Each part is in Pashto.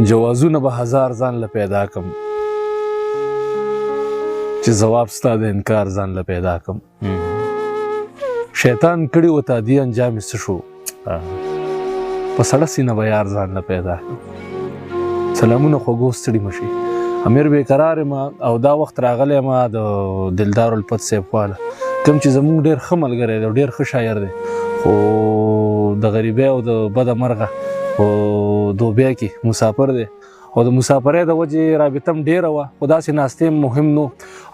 جوازونه به هزار ځان له پیدا کم، چې ځواب ستا د انکار ځان له پیدا کم. شیطان کړي و تا دی انجام یې څه شو، په سړه سینه به یار ځان له پیدا کم. سلامونه خوږو، ستړي مشي. امیر بیقرار ما او دا وخت راغلی ما د دلدار الفت صاحب خواله، کوم چې زموږ ډېر ښه ملګری دی او ډېر ښه شاعر دی، خو د غریبۍ او د بده مرغه په دوبیا کې مسافر دی او د مسافرۍ د وجې رابطه هم ډېره وه، خو داسې ناستې هم مهم نو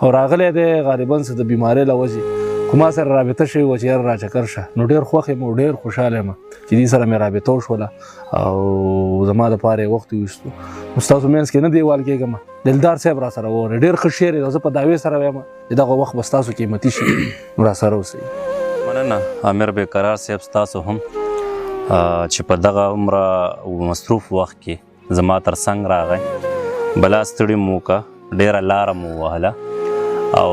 او راغلی دی غالبا څه د بیمارۍ له وجې، خو ما سره رابطه شوې وه چې یاره را چکر شه. نو ډېر خوښ یم او ډېر خوشحاله یم چې دې سره مې رابطه وشوله او زما دپاره یې وخت وویستو. نو ستاسو منځ کې نه دیوال کېږم، دلدار صاحب را سره ووره، ډېر ښه شعر یې، زه په دعوې سره وایم چې دغه وخت به ستاسو قیمتي شي، نو را سره اوسئ. مننه امیر بیقرار صاحب، ستاسو هم چې په دغه عمره مصروف وخت کې زما تر څنګ راغی، بلا ستړي مو وکړه، ډېره لاره مو ووهله او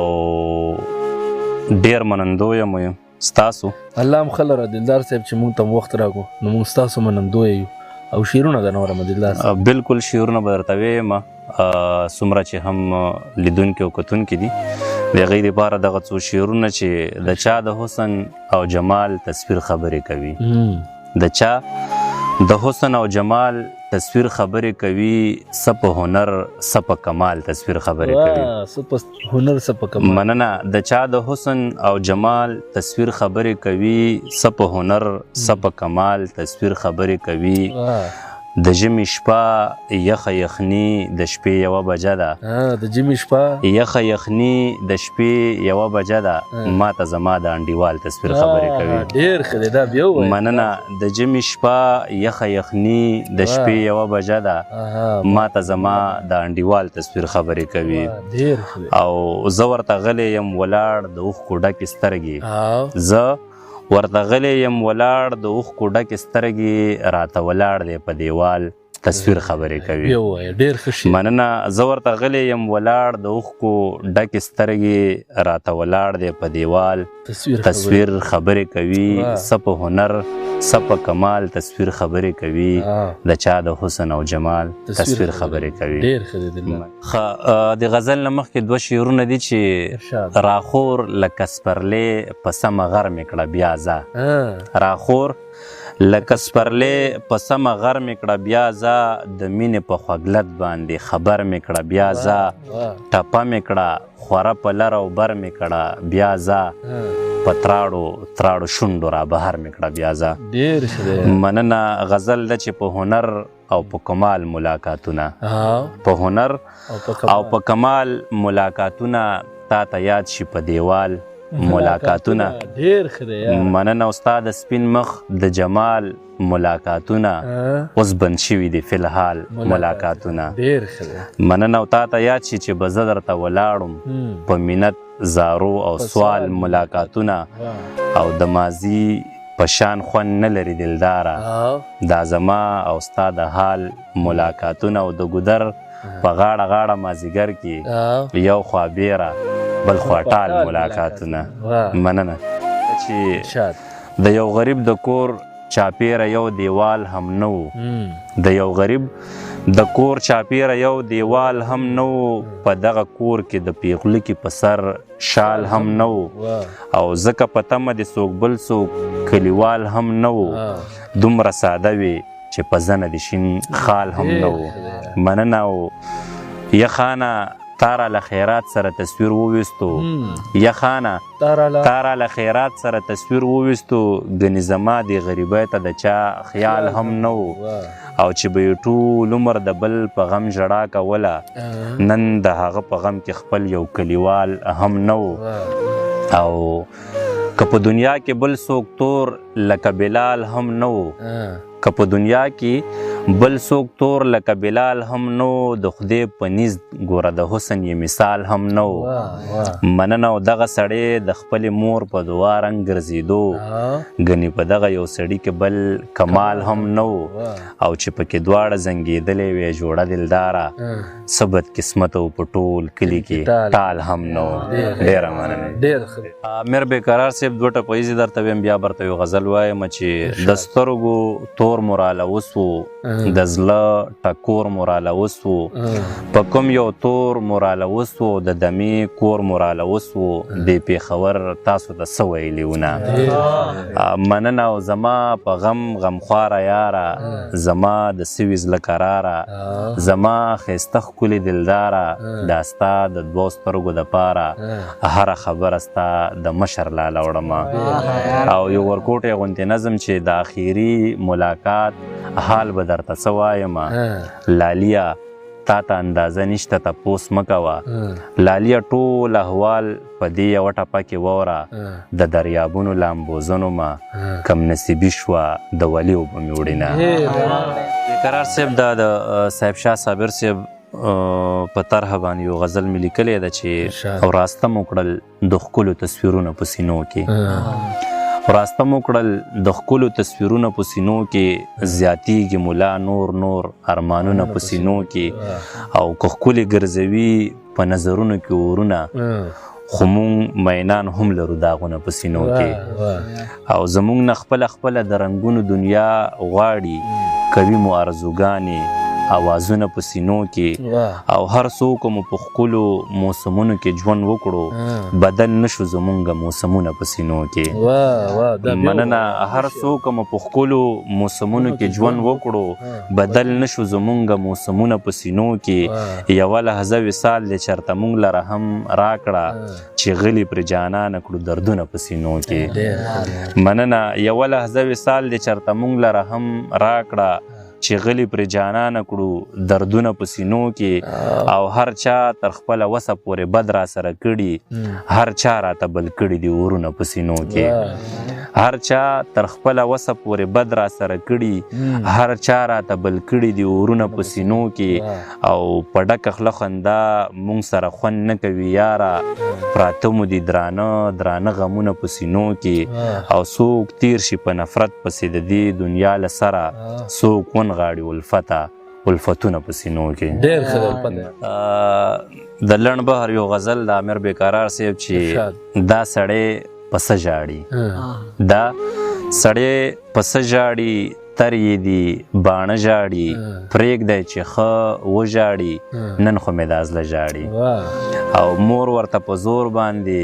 ډېر منندوی مو یم ستاسو. الله هم ښه لره دلدار صاحب چې مونږ ته مو وخت راکړو، نو مونږ ستاسو منندوی یو. او شعرونه د نوره دلدار صاحب. بالکل شعرونه به درته ویم، څومره چې هم لیدونکي او کتونکي دي د هغې دپاره دغه څو شعرونه چې د چا د حسن او جمال تصویر خبرې کوي، د چا د حسن او جمال تصویر خبرې کوي، څه په هنر څه په کمال تصویر خبرې کوي، څه په هنر څه په کمال. مننه. د چا د حسن او جمال تصویر خبرې کوي، څه په هنر څه په کمال تصویر خبرې کوي. د ژمي شپه یخه یخني د شپې یوه بجه ده، د ژمي شپه یخه یخني د شپې یوه بجه ده، ما ته زما د انډیوال تصویر خبرې کوي. ډېر ښه دی دا بیا ووایه. مننه. د ژمي شپه یخه یخني د شپې یوه بجه ده، ما ته زما د انډیوال تصویر خبرې کوي. ډېر ښه دی. او زه ورته غلی یم ولاړ د اوښکو ډکې سترګې، زه ورته غلی یم ولاړ د اوښکو ډکې سترګې، راته ولاړ دی په دیوال تصویر خبرې کوي. ډېر ښه شعر. مننه. زه ورته غلی یم ولاړ د اوښکو ډکې سترګې، راته ولاړ دی په دیوال تصویر خبرې کوي، څه په هنر څه په کمال تصویر خبرې کوي، د چا د حسن او جمال تصویر خبرې کوي. ډېر ښه دی دلدار. ښه، د غزل نه مخکې دوه شعرونه دي چې راخور لکه سپرلی په سمه غر مې کړه بیا ځه، راخور لکه سپرلی په سمه غر مې کړه بیا ځه، د مینې په خوږلت باندې خبر مې کړه بیا ځه، ټپه مې کړه خوره په لر او بر مې کړه بیا ځه، په تراړو تراړو شونډو را بهر مې کړه بیا ځه. ډېر ښه دی. مننه. غزل ده چې په هنر او په کمال ملاقاتونه، په هنر او په کمال ملاقاتونه، تا ته یاد شي په دیوال ملاقاتونه. ډېر ښه دی. مننه. استاد سپین مخ د جمال ملاقاتونه اوس بند شوي دي فی الحال ملاقاتونه. ډېر ښه دی. مننه. او تا ته یاد شي چې به زه درته ولاړم په منت زارو او سوال ملاقاتونه، او د ماضي په شان خوند نه لري دلداره، دا زما او ستا د حال ملاقاتونه، او د ګودر په غاړه غاړه مازیګر کې یو خوا بیره بل خوا ټال ملاقاتونه. مننه. چې د یو غریب د کور چاپیره یو دیوال هم نه و، د یو غریب د کور چاپیره یو دیوال هم نه و، په دغه کور کې د پیغلکې په سر شال هم نه و، او ځکه په تمه د څوک بل څوک کلیوال هم نه و، دومره ساده وي چې په زنه د شین خال هم نه و. مننه. او یخانه تارا له خیرات سره تصویر وویستو، یخانه تارا له خیرات سره تصویر وویستو، ګنې زما دې غریبۍ ته د چا خیال هم نه و، او چې به یې ټول عمر د بل په غم ژړا کوله، نن د هغه په غم کې خپل یو کلیوال هم نه و. او که په دنیا کې بل څوک تور لکه بلال هم نه و، که په دنیا کې بل څوک تور لکه بلال هم نه و، د خدای په نزد ګوره د حسن یې مثال هم نه و. مننه. او دغه سړی د خپلې مور په دعا رنګ ګرځېدو، ګنې په دغه یو سړي کې بل کمال هم نه و، او چې پکې دواړه زنګېدلې وې جوړه دلداره، څه بدقسمته و په ټول کلي کې ټال هم نه و. ډېره مننه. ډېر ښه. امیر بیقرار صاحب دوه ټپه ییزې درته وایم، بیا برته یو غزل وایم چې د سترګو تور مو راله اوس و، د زړه ټکور مو راله وسو، په کوم یو تور مو راله وسو، د دمې کور مو راله وسو، د پېښور تاسو ته څه ویلي ونه. مننه. او زما په غم غمخواره یاره، زما د سوي زړه کراره، زما ښایسته ښکلې دلداره، دا ستا د دوو سترګو دپاره هره خبره ستا د مشر لاله وړمه. او یو ورکوټی غوندې نظم چې د اخیري ملاقات حال به درته څه وایم. لالیه تا ته اندازه نشته، تپوس مه کوه. لالیه ټول احوال په دې یوه ټپه کې ووره، د دریابونو لامبوزنو ما کم نصیبي شوه، د ولي اوبه مې وړي نه. قرار صاحب دا د صاحب شاه صابر صاحب په طرحه باندې یو غزل مې لیکلی ده چې وراسته مو کړل د ښکلو تصویرونه په سینو کې، وراسته مو کړل د ښکلو تصویرونه په سینو کې، زیاتیږي ملا نور نور ارمانونه په سینو کې، او که ښکلي ګرځوي په نظرونو کې اورونه، خو مونږ مینان هم لرو داغونه په سینو کې، او زمونږ نه خپله خپله د رنګونو دنیا غواړي، کوي مو ارزوګانې اوازونه په سینو کې، او هر څوک مو په ښکلو موسمونو کې ژوند وکړو، بدل نشو زمونږ موسمونه په سینو کې. مننه. هر څوک مو په ښکلو موسمونو کې ژوند وکړو، بدل نشو زمونږ موسمونه په سینو کې. یوه لحظه وصال دې چېرته مونږ لره هم راکړه، چې غلي پرې جانانه کړو دردونه په سینو کې. مننه. یوه لحظه وصال دې چېرته مونږ لره هم راکړه، چې غلي پرې جانانه کړو دردونه په سینو کې. او هر چا تر خپله وسه پورې بد را سره کړي، هر چا راته بل کړي دي اورونه په سینو کې. هر چا تر خپله وسه پورې بد را سره کړي، هر چا راته بل کړي دي اورونه په سینو کې. او په ډکه خوله خندا مونږ سره خوند نه کوي یاره، پراته مو دي درانه درانه غمونه په سینو کې. او څوک تیر شي په نفرت پسې د دې دنیا له سره، څوک ونغاړي الفته الفتونه په سینو کې. ډېر ښه دی. د لنډ بهر یو غزل د امیر بیقرار صاحب چې دا سړی په څه ژاړي، دا سړی په څه ژاړي، تر یې دي باڼه ژاړي، پرېږدی چې ښه وژاړي، نن خو مې دا زړه ژاړي. او مور ورته په زور باندې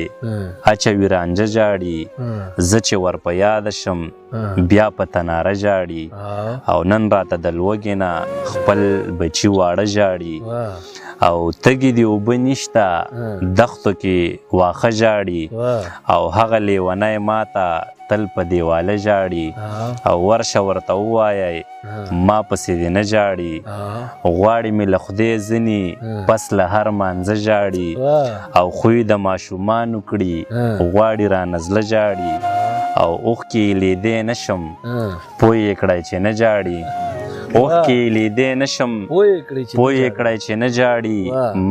اچوي رانجه ژاړي، زه چې ور په یاد شم بیا په تناره ژاړي، او نن راته د لوږې نه خپل بچي واړه ژاړي، او تږي دي اوبه نشته دښتو کې واښه ژاړي، او هغه لیونی ماته تل په دیواله ژاړي، او ورشه ورته ووایئ ما پسې دې نه ژاړي، غواړي مې له خدای ځني پس له هر مانځه ژاړي، او خوی د ماشومانو کړي غواړي رانه زړه ژاړي، او اوښکې یې لیدی نه شم پوه یې کړی چې نه ژاړي، اوښکې یې لیدی نه شم پوه یې کړی چې نه ژاړي،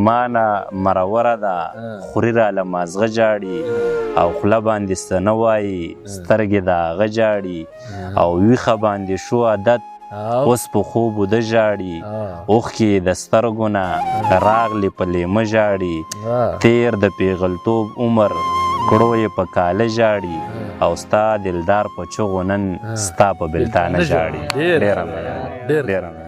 ما نه مروره ده خوري راله مازغه ژاړي، او خوله باندې څه نه وایي سترګې د هغه ژاړي، او ویښه باندې شو عادت اوس په خوب وده ژاړي، اوښکې یې د سترګو نه راغلې په لیمه ژاړي، تیر د پیغلتوب عمر کړو یې په کاله ژاړي، او ستا دلدار په چغو نن ستا په بلتانه ژاړي. ډېره مننه، ډېره مننه.